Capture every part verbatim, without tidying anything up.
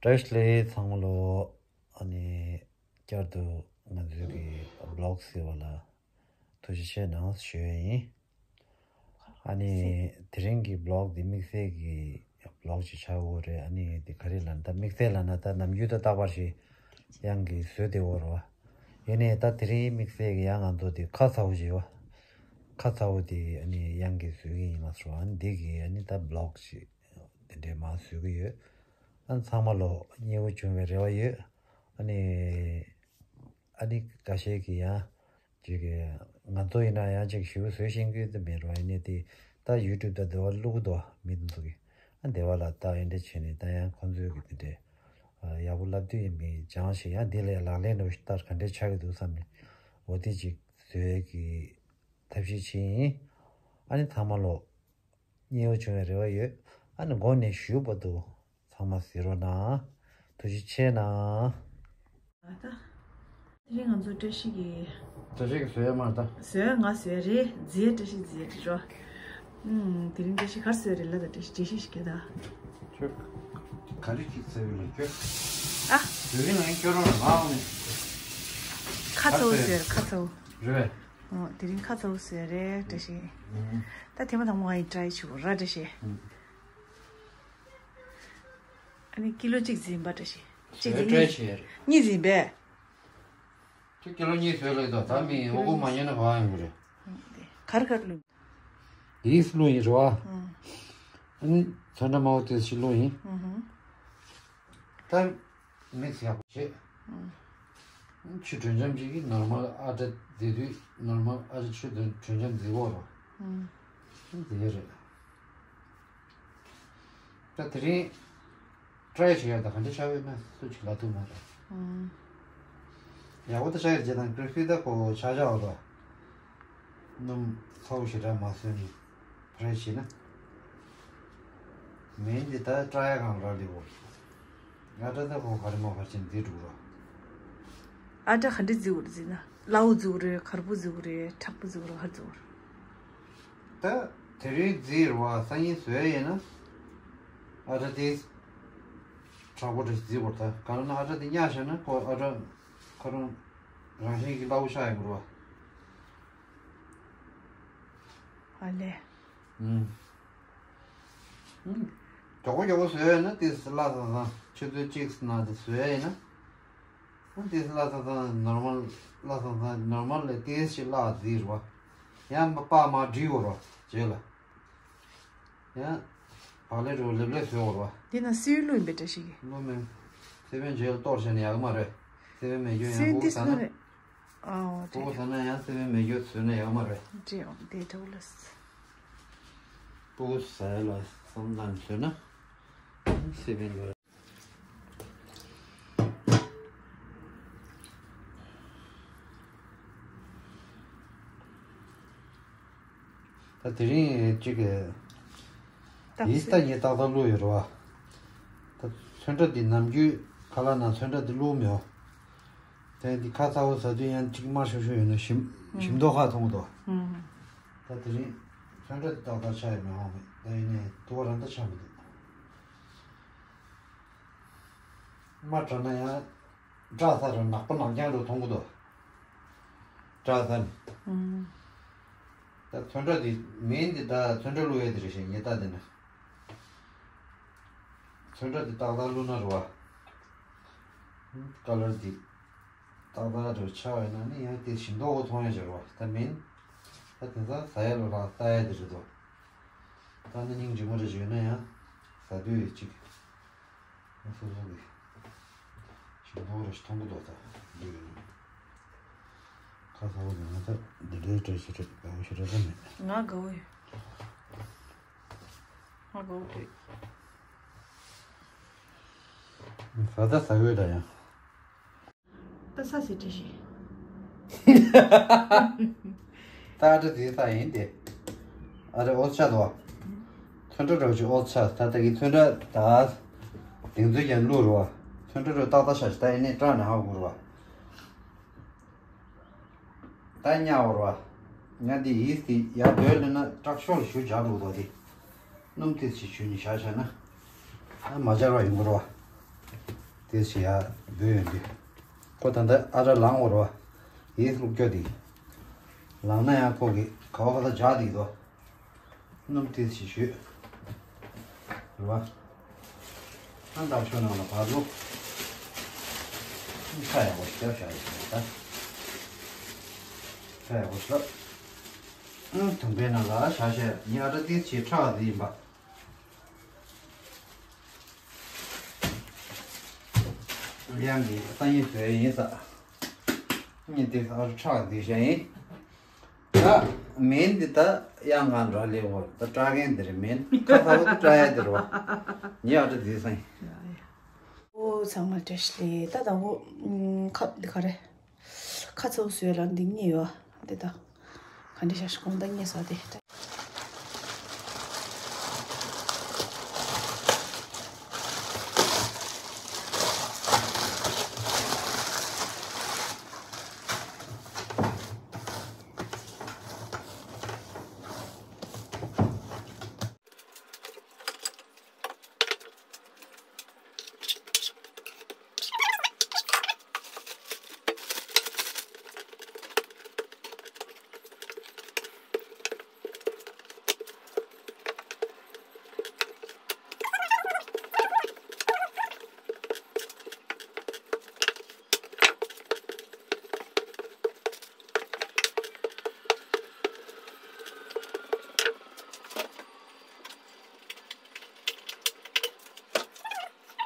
བཀྲ་ཤིས་བདེ་ལེགས་ཚང་མ་ལོ། ཨ་ནི་བསྐྱར་དུ་ང་ཚོའི་གི་བི་ལོག་ཟེར་བ་ལ་ཐུགས་རྗེ་ཆེ་གནང་ཞུ་ཡས་ཡིན། ཨ་ནི་དེ་རིང་གི་བི་ལོག་འདི་དམིགས་བསལ་གྱི་བི་ལོག་ཅིག་ཆགས་ཡོད་རེད། ཨ་ནི་འདི་ག་རེ་ལབ་ན། ད་དམིགས་བསལ་ལབ་ན་ད་ནམ་རྒྱུན་ད་རྟག་པར་ཞིག་གཡང་གིས་བཟོས་བསྡད་ཡོད་རེད་བ། ཡིན་ནའི་ད་དེ་རིང་དམིགས་བསལ་གྱི་ཡང་ང་ཚོ་འདི་ཁ་ཚ་བོ་ཞིག་ཡོད་བ། ཁ་ཚ་བོ་འདི་ཨ་ནི་གཡང་གིས་བཟོས་ཀྱི་ཡིན་མ་སོང་། ཨ་ནི་འདི་གི་ཨ་ནི་ད་བི་ལོག་ཅིག་དེ་འདྲའི་མར་བཟོས་ཀྱི་ཡོད། ཨ་ནི་ཚང་མ་ལོ་མཉེས་པོ་བྱུང་བའི་རེ་བ་ཡོད། ཨ་ནི་ཨ་ནི་འགའ་ཤས་ཀྱིས་ཡང་ཅིག་གི་ང་ཚོ་ཡིན་ན་ཡང་ཅིག་ཞིབ་བཟོས་ཤེས་ཀྱི་མེད་རོགས། ཡིན་ནའི་དེ་ད་ཡུ་ཊུབ་ད་འདི་བ་བླུག་གི་འདུག་བ། མི་འདི་ཚོ་གིས་ཨ་འདི་བ་ལ་ད་ཨེ་འདྲ་བྱས་ནས་ད་ཡང་ཁོང་ཚོས་གི་དེ་འདྲའི་ཡག་པོ་ལབ་དུས་ཡིན་པའི་སྦྱང་ཞིག་ཡང་འདི་ལས་ལག་ལེན་འགྲོ་ཞིག་ལྟར་ག་འདྲས་ཆགས་ཀྱི་འདུག་བསམ་ནས་འོ་དེ་ཅིག་བཟོས་ཀྱི་ཐབས་ཤེས་བྱས་ཡིན། ཨ་ནི་ཚང་མ་ལོ་མཉེས་པོ་བྱུང་བའི་རེ་བ་ཡོད། ཨ་ནི་མགོ་ནས་མཇུག་བར་དུ་ཚང་མ་གཟིགས་རོགས་གནང་། ཐུགས་རྗེ་ཆེ་གནང་། ད་དེ་རིང་ང་ཚོ་བཀྲ་ཤིས་ཀྱི། བཀྲ་ཤིས་ཀྱི་བཟོས་ཡ་མ་རེད་ད། བཟོས་ཡ་ང་བཟོས་ཡ་རེད། རྫི་ཡ་བཀྲ་ཤིས་རྫི་ཡ་རེད་རོ། ཨུམ། དེ་རིང་བཀྲ་ཤིས་ག་རེ་བཟོས་ཡ་རེད་ལབ་ད། བཀྲ་ཤིས་འགྲེལ་བཤད་ཞིག་རྒྱག་ད། ཁྱོད་ག་རེ་ཅིག་བཟོས་ཡོད་ལ་ཁྱོད། ཨ། དེ་རིང་ང་ཁྱོད་རང་ལ་ང་འོང་། ཁ་ཚ་བོ་བཟོས་ཡ་རེད། ཁ་ཚ་བོ། རེད་པས། ཨོ། དེ་རིང་ཁ་ཚ་བོ་བཟོས་ཡ་རེད་བཀྲ་ཤིས། ཨུམ། ད་ཐེངས་མ་དང་པོ་ང་ཡིས་ཊ་རའི་བྱེད་དགོས་ར་བཀྲ་ཤིས། ཨུམ། ཨ་ནི་ཀི་ལོ་གཅིག་འཛིན་པ་འདྲ་ཞིག་གཅིག་འཛིན། ཊ་རའི་བྱེད་ཡ་རེད། གཉིས་འཛིན་པས། ཁྱོད་ཀི་ལོ་གཉིས་བཟོས་ལེ་དོ། ད་མི་ཨོ་གོ་མ་ཉན་ན་བ་ཡོང་གི་རེད། ཨ་དེ་གར་གར་ལུས། ཡིས་ལུས་ཡིན་རེད་བ། ཨ་ནི་ཚོན་ཁྲ་དམར་པོ་དེ་ཞིག་ལུས་ཡིན། ད་མིག་ཡག་པོ་བྱེད། ཆུ་དྲོད་འཇམ་ཅིག་གིས་ནོར་མལ་ཨ་ཊ་བརྫིས་དུས་ནོར་མལ་ཨ་ཊ་ཆུ་དྲོད་འཇམ་བརྫིས་གོ་རོ། དེ་རེད། ད་དེ་རིང་ཊ་རའི་བྱེད་ཡག་ད་ག་འདྲ་ཆགས་ཡོད་ན་སུ་ཅིག་ལབ་ཐུབ་མ་རེད། ཡག་པོ་ད་ཆགས་ཡོད་རྗེས་དང་ཀྲི་ཕི་ད་ཁོ་ཆ་ཆ་བ་ད། སྣུམ་ཚ་བོ་ཞེ་དྲག་མ་བཟོས་ནས་ཊ་རའི་བྱས་ན། མིན་འདི་ད་ཊ་རའི་གང་རག་ལས་འོ། ཨ་ཊ་ད་ཁོ་ག་རེ་མོ་ག་རེ་བྱས་ནས་འདི་འགྲོ་རོ། ཨ་ཊ་ག་འདྲ་བརྫིས་འོ་རེད་བརྫིས་ན། སླ་བོ་བརྫིས་འོ་རེད། གར་པོ་བརྫིས་འོ་རེད། མཁྲེགས་པོ་བརྫིས་འོ་རེད། ག་རེ་བརྫིས་འོ་རེད། ད་དེ་རིང་བརྫིས་རེད་བ། སང་ཉིན་བཟོས་ཡིན་ན། ཨ་ཊ་དེ་མཁྲེགས་པོ་འདྲ་ཞིག་བརྫིས་དགོས་རེད། ད་ག་རེ་ན་ཨ་ཊ་དེ་ཉག་བཞག་ན་ཁོ་ཨ་ཊ་ཁོ་རང་རང་བཞིན་གྱིས་སླ་བོ་ཆགས་ཡོང་གི་རེད་བ། ཨ་ལས། ཨུམ། ཨུམ། མགྱོགས་པོ་མགྱོགས་པོ་བཟོས་ཡོད་ན་ཏིས་སླ་སང་སང་ཆུ་ཚོད་གཅིག་ནང་དུ་བཟོས་ཡོད་ན། ཨུམ། ཏིས་སླ་སང་སང་ནོར་མལ་སླ་སང་སང་ནོར་མལ་ལས་ཏིས་ཞིག་སླ་བརྫིས་རེད་བ། ཡང་མ་པགས་མ་འགྲིག་གོ་རེད་བ་རྗེས་ལ། ཡང་། བག་ལེབ་རུ་ལེབ་ལེབ་བཟོས་གོ་རེད་བ། འདི་ན་སིའུ་བླུགས་ཡིན་པའི་བཀྲ་ཤིས་ཀྱི། བླུགས་མིན། སི་པན་རྗེས་ལ་གཏོར་བྱས་ན་ཡག་མ་རེད། སི་པན་མེད་རྒྱུ་ཡང་སིའུ་འདི་སི་མ་རེད། ཨོ། སྤུ་གུ་ཟ་ན་ཡང་སེ་བའི་མེ་སྒྱོགས་ཟོས་ན་ཡག་མ་རེད། འདྲེ་འོང་དེ་འདྲ་བོ་ལ། སྤུ་གུ་ཟ་ཡ་ལ་བསམ་བློ་བཏང་ཟོས་ན་སེ་བའི་ལོ། ད་དེ་རིང་གཅིག་གི་ཡིས་ད་ངས་ཏག་ཏག་བླུགས་ཡོད་རེད་བ། ད་ཚོན་ཁྲ་འདི་ནམ་རྒྱུན་ཁ་ལག་ནང་ཚོན་ཁྲ་འདི་བླུགས་མེད། དེ་འདི་ཁ་ཚ་བོ་ཟ་དུས་ཡང་གཅིག་དམར་ཤོག་ཤོག་ཡོད་ན་ཞིམ་ཞིམ་མདོག་ཁ་མཐོང་གི་འདུག་ད་དེ་རིང་ཚོན་ཁྲ་འདི་ཏག་ཏག་ཆགས་ཡོད་མེད་ཧ་གོ་མེད། ད་ཡིན་ནའི་དུ་བ་རང་ད་ཆགས་མི་འདུག་དམར་དྲགས་ན་ཡང་བཀྲག་ས་རུ་ནག་པོ་ནག་རྐྱང་རུ་མཐོང་གི་འདུག་བཀྲག་ས་ནི། ད་ཚོན་ཁྲ་འདི་མིན་འདི་ད་ཚོན་ཁྲ་བླུགས་ཡས་དེ་རེད་ཤག་ངས་ལྟ་དེ་ན། ཚོན་ཁྲ་འདི་ཏག་ཏག་བླུགས་ན་རེད་བ། ཀ་ལར་འདི་ཏག་ཏག་རེད་ཆགས་ཡོད་ན་ནི་ཡང་དེ་ཞིམ་མདོག་པོ་མཐོང་ཡས་ཅིག་རེད་བ། ད་མིན། ད་དེང་སང་ཟ་ཡས་ལོ་ལ་ལྟ་ཡས་དེ་རེད་དོ། ད་ནི་སྙིང་རྗེ་མོ་རེ་ཅིག་ཡོད་ན་ཡང་ཟ་དུས་ཡོད་ཅིག་སོ་སོ་གི་ཞིམ་མདོག་རེ་ཞིག་མཐོང་གི་འདུག་ད་འདི་ཡོད་ན། ཁ་ཚ་བོ་ནི་ང་ད་འདི་འདྲའི་བཀྲ་ཤིས་བཀྲ་དགའ་བོ་ཞེ་དྲག་ད་མེད། ང་དགའ་བོ་ཡོད། ང་དགའ་བོ་ཡོད། ཟ་ད་ཟ་གི་ཡོད་ད་ཡང་། ད་ས་ཟེར་བྲིས་ཤིག་ད་ཨ་ཏྲ་དེ་ས་ཡིན་ཏེ། ཨ་ཏྲ་ཨོ་ཆ་དོ། ཚོན་ཁྲ་རོ་ཅི་ཨོ་ཆ་ད་ད་གི་ཚོན་ཁྲ་ད། དེང་ཚོད་ཀྱང་བླུག་རོ། ཚོན་ཁྲ་རོ་ཏག་ཏག་ཤ་ཞིག་ད་ཡིན་ནས་སྐྲག་ནས་ཧ་གོ་རོ། ད་ཉག་བོར་བ། ང་འདི་ཡིས་དེ་ཡར་སྡོད་ལེ་ན་སྐྲག་ཤོར་ཞུ་སྦྱར་འགྲོ་དོ་དེ། སྣུམ་ཏིས་ཞིག་ཞུ་ནི་བཞག་བཞག་ན། ཨ་མ་སྦྱར་བ་ཡོང་གི་རོ། དེ་བྱེད་ཡ་འབུལ་ཡོང་དུས། ཁོ་ད་ལྟ་ཨ་དྲ་ལངས་འོར་བ། ཡིད་ལུག་སྐྱོ་དེ། ལངས་ན་ཡང་ཁོ་གི་ག་བ་ག་ལ་འཇག་དེ་དོ། སྣུམ་ཏིས་ཞིག་བཞུས། རེད་བ། ཨ་འདར་ཤོག་ནང་ལ་བར་ལོ། ཁ་ཡག་པོ་ཞིག་བརྒྱབ་བཞག་ཡོད་ད། ཁ་ཡག་པོ་ཞིག་ལབ། ཨང་དུང་པའི་ནང་ལ་བཞག་བཞག་ཡིན། ཨ་དྲ་ཏིས་ཞིག་ཁྲག་དེ་ཡིན་པ། གཡང་གི་སང་ཉིན་བཟོས་ཡིན་ས། ཉིན་དེ་ཨ་རུ་ཁྲག་འདི་བཞག་ཡིན། ད་མིན་འདི་ད་གཡང་གང་འདྲ་ལེ་འོ་ད་སྐྲག་མཁན་འདི་རེད་མིན། ཁ་ཁ་བོ་ད་སྐྲག་ཡ་འདི་རེད་བ། ཉི་ཨ་ཏྲ་འདི་སང་ཡིན། ཨོ་ཚང་མ་བཀྲ་ཤིས་བདེ་ལེགས། ད་ད་འོ་ཁབ་འདི་ག་རེ། ཁ་ཚ་བོ་བཟོས་ལ་འདི་རྙེད་ཡོད་ཨ། འདི་ད། ག་འདྲ་བྱ་ཞིག་གོང་ད་རྙེད་ས་དེ།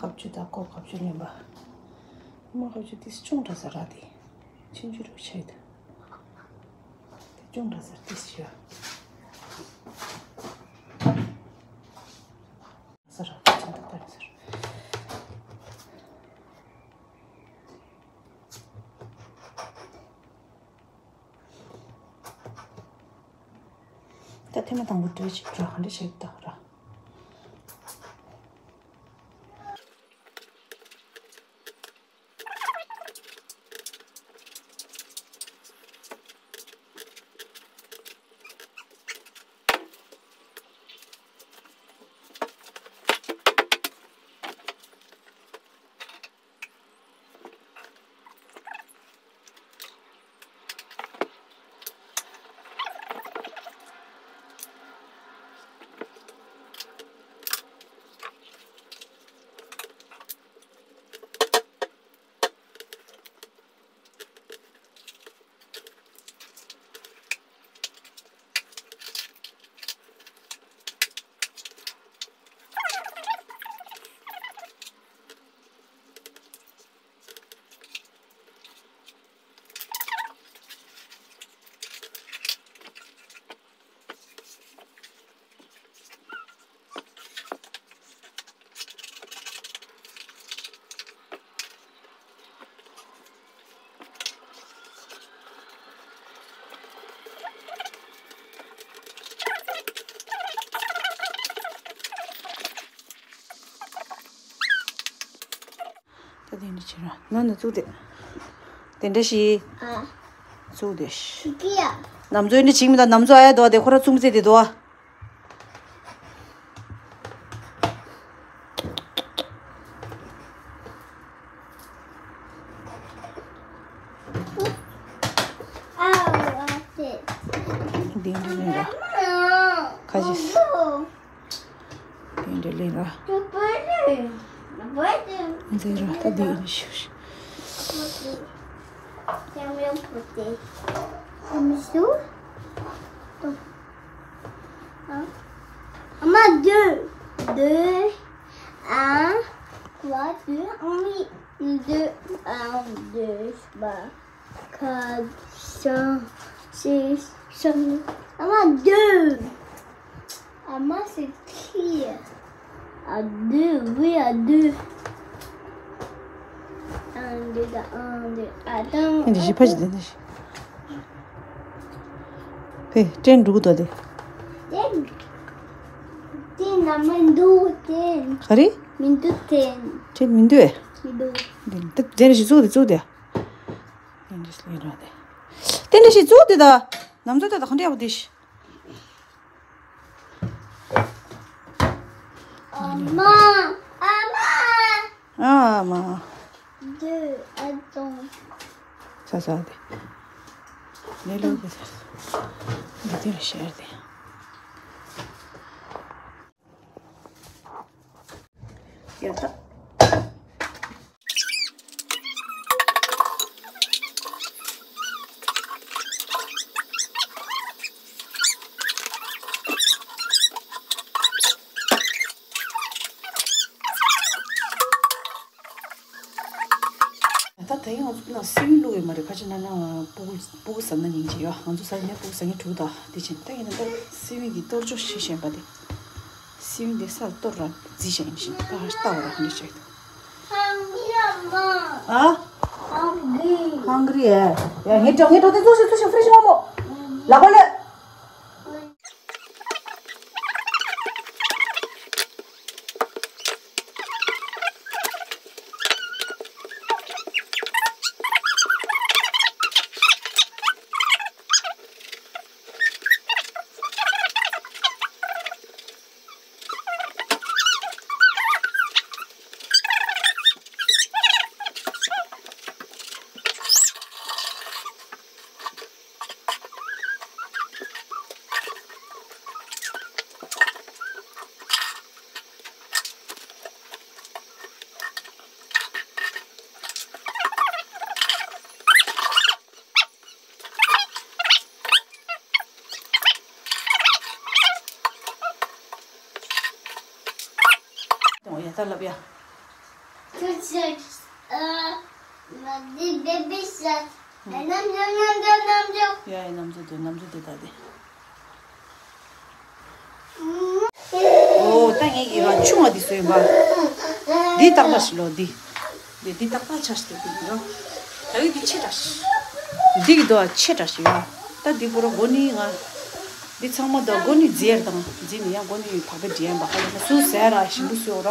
ཁབ་ཆུ་དང་ཀོ་ཁབ་ཆུ་ལེན་པ། མ་ཁབ་ཆུ་ཏིས་ཅུང་འདྲ་ས་ར་དེ། ཆུང་ཆུང་རུ་ཆེ་དེ། དེ་ཅུང་འདྲ་ས་ཏིས་ཞུ། ས་ར་ཆུང་དུ་བཏང་ས་ར། ད་ཐེངས་མ་དང་པོ་འདྲ་ཅིག་འགྲོ་ག་འདྲ་ཞིག་ད་ར། ད་དེ་འདྲ་བྱེད་ར། ན་ན་བཙུགས་ཏེ། དེ་འདྲ་ཞིག་ཨ། བཙུགས་ཏེ། ཤི་ཀི་ཡ། ནམ་ཚོད་ནི་བྱིང་མི་དང་ནམ་ཚོད་ཨ་ཡ་དོ་དེ་ཁོ་ར་ཚུམ་ཚེ་དེ་དོ། འདི་འདི་ནི་ར། ཁ་ཅིག་དེ་འདྲ་ལེན་ར། འདི་ར་ད་འདི་ཡིན་ཤུ་ཤུ། Maman, deux. Deux. Un. Trois, deux. Un, deux. Un, deux. Trois, quatre, cinq, six, sept. Maman, deux. Maman, c'est qui? À deux, oui, à deux. Un, deux, un, deux. Attends. འདི་ཞིག་ཕ་ཞིག་འདི་ཞིག་ཕེ་ཏྲེན་འགྲུག་དོ་དེ། ཏྲེན། ཏྲེན་ན་མི་འདུག་ཏྲེན། ག་རེ། མི་འདུག་ཏྲེན། ཏྲེན་མི་འདུག་མི་འདུག་འདི་ཏྲེན་ཞིག་བཙུགས་དེ་བཙུགས་དེ། ཏན་ཏན་ཞིག་ལས་ར་དེ། ཏན་ཏན་ཞིག་བཙུགས་དེ་ད། ནམ་ཚོད་ད་ད་ག་འདྲ་ཡག་པོ་དེ་ཞིག་ཨ་མ། ཨ་མ། ཨ་མ། deux, attends. ས་ས་དེ། ལེ་ལོ་དེ་ས། འདི་དེ་ལ་ཤར་དེ། ཡ་ད། ད་ད་ཡིན་ང་ཚོ་ན་སི་ཝིང་བླུགས་ཡོད་མ་རེད། ཁ་ཅིག་ན་ན་སྤུ་གུ་སྤུ་གུ་ཟ་ན་ཉིན་གཅིག་ཡོད། ང་ཚོ་ཟ་ནས་སྤུ་གུ་ཟ་ངེ་དྲུག་དང་དེ་ཕྱིན་ད་ཡིན་ན་ད་སི་ཝིང་གི་གཏོར་ཆོག་ཤེས་བཞིན་པ་དེ། སི་ཝིང་དེ་སར་གཏོར་ར་རྫི་བཞིན་ཡིན་བཞིན་ད་ཧ་ལྟ་བ་ར་ཧ་ལས་བྱེད་དོ། ཨ། Hungry. Hungry ཨེ། ཡ་ངའི་གྲོགས་ངའི་གྲོགས་དེ་ཚོ་ཞིག་ཚོ་ཞིག་ཧྥི་རིཇ་མ་མོ། ལག་པ་ལ། ཡ་ད་ལབ་ཡ། Good sex. Uh, the baby shark. ནམ་འཇོག་ནམ་འཇོག་ནམ་འཇོག་ཡ་ཡ་ནམ་འཇོག་དེ་ནམ་འཇོག་དེ་ད་དེ། ཨོ་ད་ངས་ཀྱི་ར་ཆུང་བ་འདི་བཟོས་ཡིན་པ། འདི་ཏག་ཏག་ཞིག་ལོ་འདི། འདི་འདི་ཏག་ཏག་ཆ་ཞིག་འདུག་འདི་ཡོ། ད་ཡོད་འདི་ཆེ་དྲགས་ཤིག་འདི་གི་དོ་ཆེ་དྲགས་ཤིག་ཡོ། ད་འདི་པོ་ར་མགོ་ནི་ང་། འདི་ཚང་མ་དོ་མགོ་ནི་རྫིར་དང་རྫི་ནི་ཡང་མགོ་ནི་བག་པ་འདྲི་ཡན་པ་ཁ་ལ་ན་སུ་ཟེར་ར་ཞིམ་པོ་བཟོས་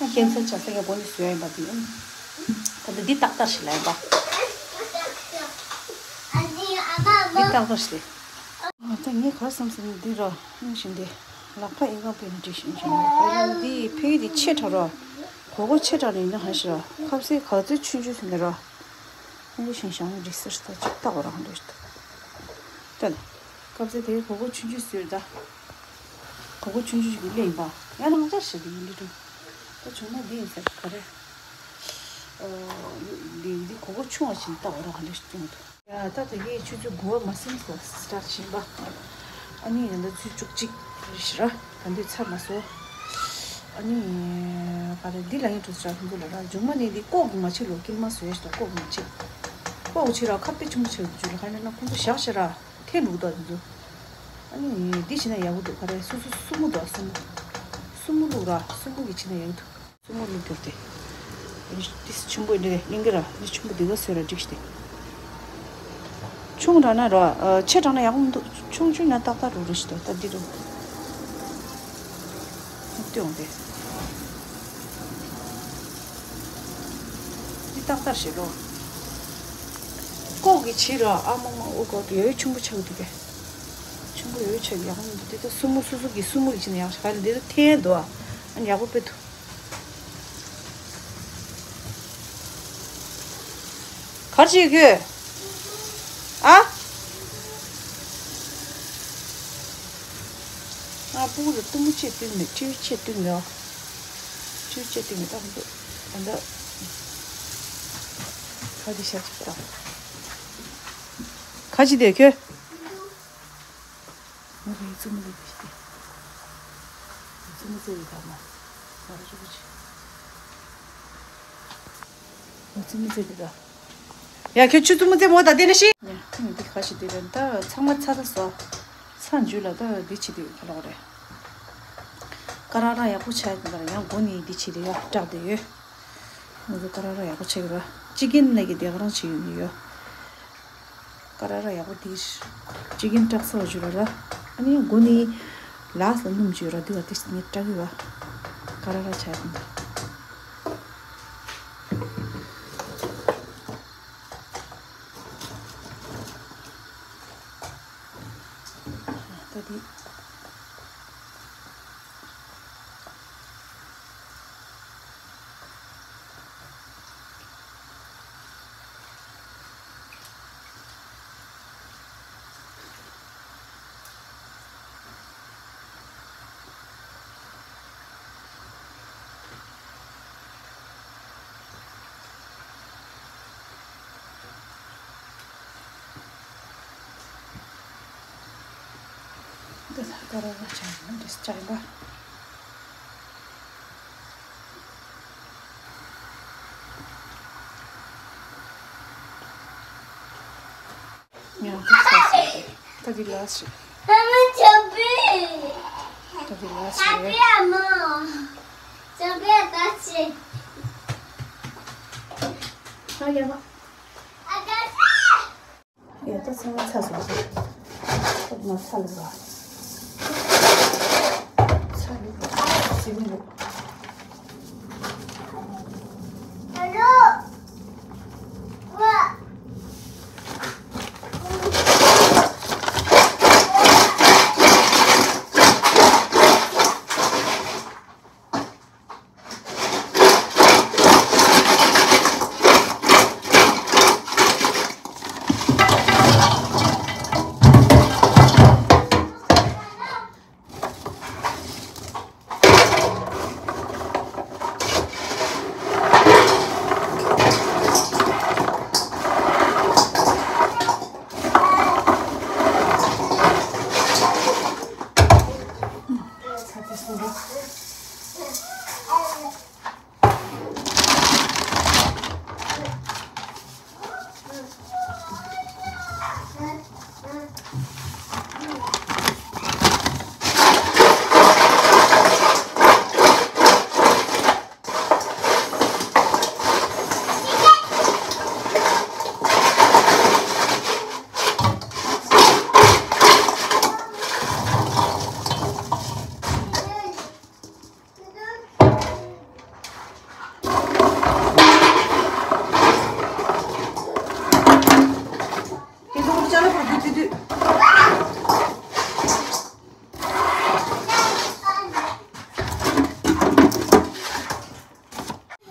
ར། ཁྱད་མཚར་ཆ་ས་ཡང་མགོ་ནི་བཟོས་ཡིན་པ་འདི། ད་འདི་ཏག་ཏག་ཞིག་ལ་ཡིན་པ། འདི་ཏག་ཏག་ཞིག་རེད། ད་ངས་ག་བསམ་སོང་ན་འདི་ར་ཨང་བཞིན་དེ་ལག་པ་ཨེ་གང་པས་ནི་འགྲིག་བཞིན་བཞིན་ར་འདི་ཕལ་གྱི་ཆེ་དྲགས་ར། གོ་གོ་ཆེ་དྲགས་ནི་ཡིན་ན་ཧ་ཤི་ར་ཁ་ཟས་ག་ཚོད་ཆུང་ཆུང་ཟིན་ནི་ར། ཨང་བཞིན་ཞང་རིག་སར་ད་ཅིག་ལྟ་བ་རང་རེད། ད་ནི་ཁ་ཟས་དེ་གོ་གོ་ཆུང་ཆུང་ཟོས་ད། གོ་གོ་ཆུང་ཆུང་ཞིག་གི་ལས་ཡིན་པ་ཡང་ནང་ཅག་ཞིག་གི་ཡིན་འདི་འདུག་ད་བྱུང་ན་འདི་ཡིན་ཟེར་ག་རེ། འདི་འདི་གོ་གོ་ཆུང་བ་ཞིག་ལྟ་བ་རང་རེད་སྐྱོང་འདུག་ཡ་ད་ད་གིན་ཆུ་ཚོད་དགུ་པ་མ་ཟིན་སོ་སི་ཊར་ཊི་བྱིན་པ། ཨ་ནི་ཡང་ད་ཚུལ་བཅུ་གཅིག་རེད་ཤི་ར་ད་འདོད་ཚར་མ་སོ། ཨ་ནི་ག་རེ་འདི་ལ་ཡིན་འགྲོ་ཚར་ཁོང་ཚོ་ལ་ར་མཇུག་མ་ནས་འདི་ལྐོག་གི་མ་ཕྱེ་ལོ་ཀིལ་མ་བཟོས་ཤི་ད་ལྐོག་གི་མ་ཕྱེ། ལྐོག་གི་ཕྱེ་ར་ཁ་དཔེ་ཆུང་ཆེ་རུ་འཇུ་ལ་ཁ་ནས་ན་ཁོང་ཚོ་བཞག་ཤི་ར་ཐལ་འདུག་ད་འདི་ཚོ། ཨ་ནི་འདི་བྱིན་ན་ཡག་པོ་འདུག་ག་རེ་སུ་སུ་སུ་མོ་འདུག་སུ་མོ། སུ་མོ་བླུག་ར་སུ་མོ་གི་བྱིན་ན་ཡག་འདུག་སྲུ་མོ་ལུག་གྱུར་ཏེ། ཏིས་ཆུན་པོ་འདི་ལེན་གི་ར་འདི་ཆུན་པོ་འདི་ག་སོས་ར་འགྲིག་སྟེ། ཆུང་དྲགས་ན་ར་ཆེ་དྲགས་ན་ཡག་པོ་མི་འདུག་ཆུང་ཆུང་ན་ཏག་ཏག་རུ་རུ་ཞིག་ཏུ་ད་འདི་རུ། ཏི་འོང་སྟེ། འདི་ཏག་ཏག་ཞིག་རོ། ལྐོག་གི་བྱི་ར་ཨ་མ་མ་ཨོ་གོ་ཡོད་ཆུང་པོ་ཆགས་འདུག་གས། ཆུང་པོ་ཡོད་ཆགས་ཡག་པོ་མི་འདུག་འདི་ད་སྲུ་མོ་སུ་སུ་གི་སྲུ་མོ་གི་ཆེ་ན་ཡག་ཞག་ལ་འདི་ད་ཐལ་འདུག་ཨ། ཨ་ནི་ཡག་པོ་དཔེ་འདུག་གར་བྱེད་ཁྱོད། ཨ། ང་སྤུ་གུ་ལ་གཏུམ་མོ་ཆེ་བཏུལ་མེད་ཁྲིའུ་ཆེ་བཏུལ་མེད་ཨ། ཁྲིའུ་ཆེ་བཏུལ་མེད་ད་ཁོ་ཚོ་ད་ལྟ། ག་དེ་ཤ་ཅིག་ད། ག་ཅི་དེ་ཁྱོད། ང་རའི་བཙུན་མོ་ལས་པའི་ཞིག་སྟེ། བཙུན་མོ་བཙལ་བའི་དག་མ། ང་ར་ཅུ་པོ་ཆེ། ང་བཙུན་མོ་བཙལ་བའི་དག་ཡ་ཁྱོད་ཆུ་བཙུན་མོ་བཙལ་མོ་ད་དེ་ནས་ཤི། ཡ་ཁྱོད་འདི་ག་ཞིག་དེ་རེད་ད་ཚང་མ་ཚ་ཚ་སོ། ཚ་འཇུ་ལ་ད་འདི་བྱེད་དུས་ག་ལོག་རེད། ཀ་ར་ར་ཡག་པོ་ཆགས་ཡོད་ད་ཡང་སྒོ་ནས་འདི་བྱེད་དུས་ཡག་སྐྲག་དེ་ཡོད། ང་ཚོ་ཀ་ར་ར་ཡག་པོ་ཆགས་ཡོད་ར། ཅི་གིན་ནས་ཀྱི་དེ་ག་རང་བྱེད་ཡོད་ནི་ཡོད། ཀ་ར་ར་ཡག་པོ་དེ་ཅི་གིན་སྐྲག་ཚར་བ་བྱོས་ར་ར། ཨ་ནི་མགོ་ནི་ལགས་ལ་སྣུམ་བྱོས་ར་དེ་བ་དེ་ནི་སྐྲག་གི་བ། ཀ་ར་ར་ཆ་ཡིན་ད་དེ། ད་ར་བ་ཅན་ནི་རེས་ཅན་པ། ཡང་ད་ཚར་སོང་། ད་འདི་ལ་སི། ད་འདི་ལ་སི་རེད། ཡ་ད་ཚང་མ་ཚར་སོང་། ད་མ་ཚར་ལ་ར། ཚར་ལ་ར། ཟི་མི་ལ།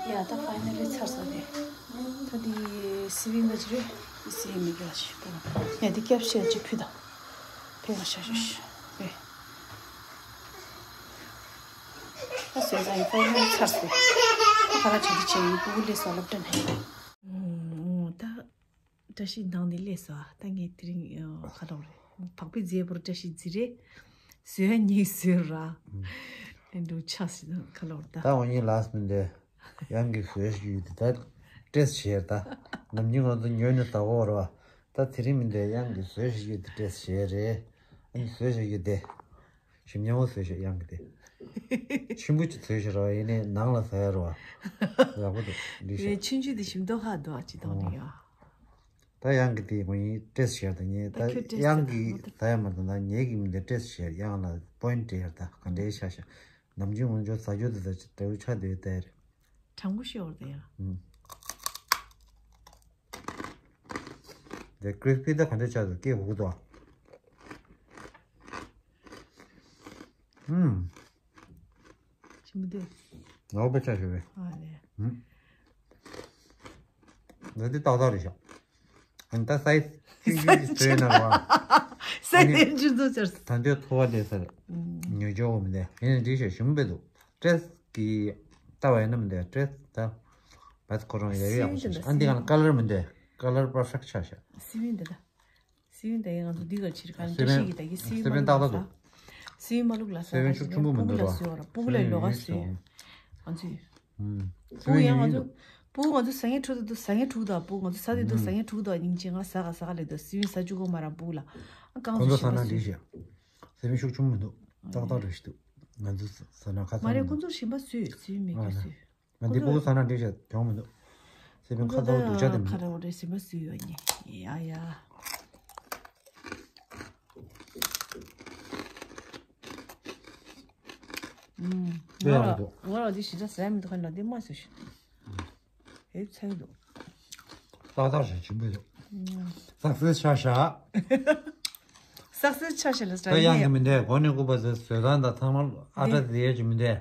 ཡ་ད་ཕའི་ནལ་ལི་ཚར་སོང་སྟེ། ད་འདི་སི་བིང་ག་ཅི་རེད། འདི་སི་བིང་མི་དགོས་ཅི་པོ། ཡ་འདི་སྐྱབས་ཤེས་ཅི་ཕུད་ད། ཕེ་མ་ཤ་ཤ་ཤ་རེད། ད་བཟོས་ཙང་ཡ་ཕའི་ནལ་ལི་ཚར་སོང་སྟེ། ད་ག་ར་བྱེད་དུ་ཆེ་ཡིན་པུ་གུ་ལས་སོ་སློབ་གྲྭ་ནས། ད། བཀྲ་ཤིས་འདང་ནི་སླེབས་སོ། ད་ངས་དེ་རིང་ཁ་ལོག་རེད། བག་པའི་རྫས་པོར་བཀྲ་ཤིས་རྫི་རེད། བཟོས་ཉིག་བཟོས་ར། ཨེ་འགྲོ་ཆགས་སི་ཁ་ལོག་རེད་ད། ད་འོ་ཉིན་ལགས་མི་འདོད། ཡང་གི་བཟོས་ཞུས་ཏེ་ད་སྤྲེས་བྱས་ད། ནམ་རྒྱུན་ང་ཚོ་ཉོས་ནས་ཟ་གོ་ར། ད་དེ་རིང་མི་འདོད་ཡང་གི་བཟོས་ཞུས་ཏེ་སྤྲེས་བྱས་རེད། ཨ་ནི་བཟོས་ཞུས་ཏེ། ཞིམ་ཉམས་པོ་བཟོས་ཤག་ཡང་གི་དེ། ཆེན་པོ་ཅིག་བཟོས་ཤག་ར་བ་ཡིན་ནའི་ནང་ལ་ཟ་ཡ་ར་བ། ཡག་པོ་འདུག་འདི་ཤག་ཆུང་ཆུང་དེ་ཞིམ་མདོག་ཁ་འདུག་ཅི་གཏོང་རེད་ཡ། ད་ཡང་གི་དེ་ངོ་ཡིན་སྤྲེས་ཤག་ད་ངས་ད་ད་ཁྱོད་སྤྲེས་ཡང་ཟེར་གི་ད་ཟ་ཡ་མ་ད་ད་ངས་གི་མི་འདི་སྤྲེས་ཤག་ཡང་ལ་པོ་ཡིན་སྤྲེས་ཡ་ད་ག་འདྲའི་ཤ་ཤ། ནམ་རྒྱུན་ངོ་འཇོག་ཟ་རྒྱུ་དེ་ད་ཅི་འདྲ་བོ་ཆགས་བསྡད་ཡོད་ད་ཡ་རེད། དྲང་པོ་ཤོར་ད་ཡ། ཨུམ། འདི་ཀྲིས་པི་ད་ག་འདྲ་ཆགས་འདུག་སྐད་འུག་འདུག་ཨུམ། ཞིམ་པོ་འདུག་ངའོ་པེ་ཆ་ཞུ་བས། ཨ་ལེ། ཨུམ། འདི་འདི་ཏག་ཏག་རེད་ཤག་ཨ་ནི་ད་སའི་ཆུང་ཆུང་ཅིག་བཟོས་ན་ར། སའི་ཆུང་ཆུང་ཚོ་ཅར། ད་འདོད་ཐོ་བ་ལས་སར། ཉོ་ཆོག་མི་འདུག་ཡིན་ནའི་འདི་ཞག་ཞིམ་པོ་འདུག་སྤྲེས་ཀྱི་ལྟ་བ་ཡིན་ན་མི་འདུག་སྤྲེས་ད། བས་ཁོ་རང་ཡ་ཡོད་ཡག་པོ་ཞིག་ཨ་འདི་ག་ན་ཀ་ལར་མི་འདུག་ཀ་ལར་པར་ཕེག་ཆགས་ཤག་སི་ཝིན་འདི་ད། སི་ཝིན་ད་ཡིན་ང་ཚོ་འདི་ག་ཕྱིར་ག་ན་བཀྲ་ཤིས་ཀྱི་ད་གི་སི་ཝིན་མ་ལུག་ལ་ས། སི་ཝིན་ཏག་ཏག་འདུག་སི་ཝིན་ཤུགས་ཆེན་པོ་མི་འདུག་ར། སྤུ་གུ་ལ་ལོ་ག་སི་ཝིན། ང་ཚོས། སྤུ་གུ་ཡང་ང་ཚོ། སྤུ་གུ་ང་ཚོ་ཟ་ངེ་ཕྲུག་ད་འདུག་ཟ་ངེ་ཕྲུག་ད་སྤུ་གུ་ང་ཚོ་ཟ་དེ་འདུག་ཟ་ངེ་ཕྲུག་ད་སྙིང་རྗེ་ང་ཟ་ག་ཟ་ག་ལས་འདུག་སི་ཝིན་ཟ་བཅུག་གོ་མ་ར་སྤུ་གུ་ལ། ཨ་གང་ཚོ་ཟ་ན་འགྲིག་ཤག་སི་ཝིན་ཤུགས་ཆེན་པོ་མི་འདུག་ཏག་ཏག་རེད་ཤི་འདུག་ང་ཚོ་ཟ་ན་ཁ་ཚ་མ་རེད་མི་ཁོང་ཚོར་ཞིམ་པ་བཟོས་སི་ཝིན་མེད་རྒྱུ་བཟོས། ང་འདི་ཕྲུ་གུ་ཟ་ན་འགྲིག་ཤག་གྱོང་མི་འདུག་སེ་པན་ཁ་ཚ་བོ་སྡུག་ཅག་དེ་མི་འདུག་ཁ་ར་འོ་རེ་སེ་པན་སུ་ཡོད་ནི་ཡ་ཡ། ཨུམ། ང་ར་ང་ར་འདི་ཞི་ཆ་ཟ་ཡ་མི་འདུག་ཁ་ལ་འདི་མ་ཟོས་ཤི། ཨེ་ཚ་གི་འདུག་ཏག་ཏག་ཞིག་ཆེན་པོ་འདུག་སག་སེ་སི་ཆགས་ཤག་སག་སེ་སི་ཆགས་ཤག་ལ་ད་ཡང་གི་མི་འདུག་སྒོ་ནས་སྐུ་པ་ཟེར་བཟོས་སྟངས་དང་ཚང་མ་ཨ་ཏྲ་ཟེར་ཡས་ཀྱི་མི་འདུག་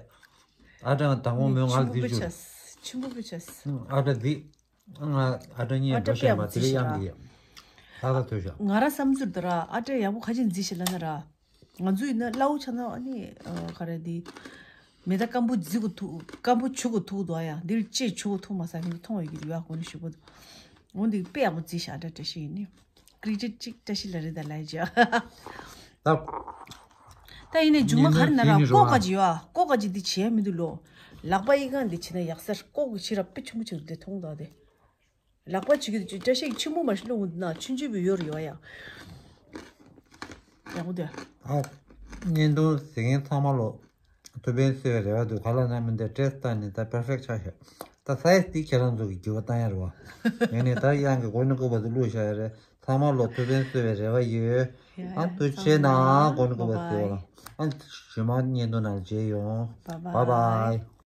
ཨ་ཏྲ་དང་པོ་མོའི་ངག་འདི་བརྗོད། ཆུང་པོ་བྱས། ཨ་ཏྲ་འདི། ང་ཨ་ཏྲ་གཉིས་ཨ་ཏྲ་འགྲོ་བཤད་པ་དེ་རིང་དབྱངས་ཀྱིས་ལྷག་ལྷག་ཐོས་ཤག་ང་ར་བསམ་ཚུལ་དུ་ར་ཨ་ཏྲ་ཡག་པོ་ཁ་ཅིག་འཛིན་ཤེས་ལ་ན་ར། ང་ཚོ་ཡིན་ན་སླ་བོ་ཆགས་ན་ཨ་ནི་ག་རེ་འདི། མེ་ད་སྐམ་པོ་རྫི་གོ་ཐུག་སྐམ་པོ་ཆུ་གོ་ཐུག་འདུག་ཨ་ཡ་འདིར་ལྕེ་ཆུ་གོ་ཐུག་མ་ས་ཁྱེད་ཚོ་མཐོང་བའི་གི་རེ་བ་གོ་ནི་ཞུ་གོ་འདུག་འོ་འདི་དཔེ་ཡག་པོ་རྫི་ཤག་ཨ་ཏྲ་བཀྲ་ཤིས་ཡིན་ནི། ཀྲི་ཏི་ཅིག་བཀྲ་ཤིས་ལ་རེད་ད་ལ་ཡ་ཅི། ད། ད་ཡིན་ནའི་མཇུག་མ་ག་རེ་ན་ར་ཀོ་ག་ཅི་ཡོད་ཨ། ཀོ་ག་ཅི་འདི་བྱེད་ཡ་མི་འདུག་ལོ། ལག་པ་ཨི་གང་འདི་བྱེད་ན་ཡག་སར་ཀོ་གི་ཕྱི་ར་དཔེ་ཆུང་མོ་ཆུང་འདི་མཐོང་དང་དེ། ལག་པ་བྱེད་ཀྱི་འདུག་བཀྲ་ཤིས་ཆུ་མོ་མ་ཤི་ལོ་འུ་འདི་ན་ཆུན་ཆུན་བུ་ཡོར་ཡོད་ཡ། ཡག་པོ་དེ། ཨ། བརྙན་ཐུང་གཟིགས་མཁན་ཚང་མ་ལོ། ཐུགས་ཕན་གསོས་པའི་རེ་བ་འདུག་ག་ལ་ན་མི་འདི་ཊེས་ཊི་ནི་ད་པར་ཕེག་ཆགས་ཤག་ད་སའི་ཛི་འདི་ཁྱེད་རང་ཚོ་གི་འགྱུར་བ་བཏང་ཡ་རེད་བ། ཡིན་ནའི་ད་དབྱངས་ཀྱི་གོ་ནི་ཀུ་བ་དུ་བླུགས་བཞག་ཡ་རེད། ཚང་མ་ལོ་ཐུགས་ཕན་གསོས་པའི་རེ་བ་ཡོད། ཡ་ཨ་ཡ་ཐུགས་རྗེ་ཆེ་ན་ཚང་མ་གོ་ནི་ཀུ་བ་བ་བ་ལ། ཨ་ཞུ་མ་བརྙན་ཐུང་ནང་མཇལ་ཡོང་། བ་བ་བ་བའི།